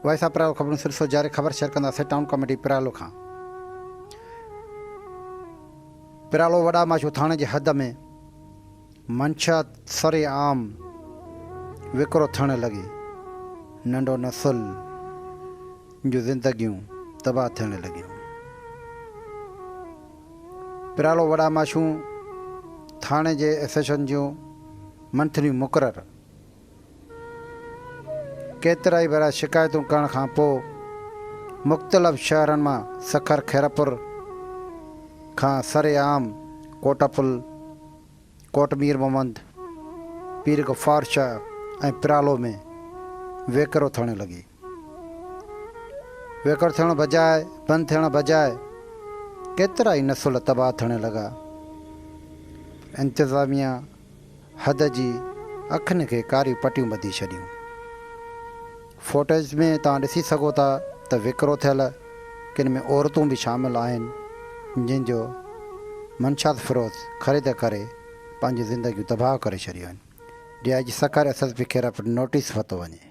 Voice of پرالو خبرون سلسلو جاري خبر شيئر ڪنداسين ٽائون ڪميٽي پرالو کان پرالو وڏا ماشو ٿاڻي جي حد ۾ منشيات سري عام وڪرو ٿيڻ لڳي ننڍو نسل جون زندگيون تباهه ٿيڻ لڳيون. پرالو وڏا ماشون ٿاڻي جي ايس ايڇ اون جون منٿليون مقرر. ڪيترائي ڀيرا شڪايتون ڪرڻ کان پوء مختلف شهرن مان سکر خيرپور کان سر عام ڪوٽ پل، ڪوٽ مير محمد، پير غفار شاهه ۽ پرالو ۾ ويڪرو ٿيڻ لڳي. ويڪرو ٿيڻ بجاء بند ٿيڻ بجاء ڪيترائي نسل تباهه ٿيڻ لڳا. انتظاميا حد جي اکين کي ڪاريون پٽيون ٻڌي ڇڏيون. فوٽيج ۾ توهان ڏسي سگهو ٿا ته وڪرو ٿيل ڪن ۾ عورتون به شامل آهن جن جو منشيات فروز خريد ڪري پنهنجون زندگيون تباهه ڪري ڇڏيون آهن. D I G Sukkur S S P Khairpur notice ورتو وڃي.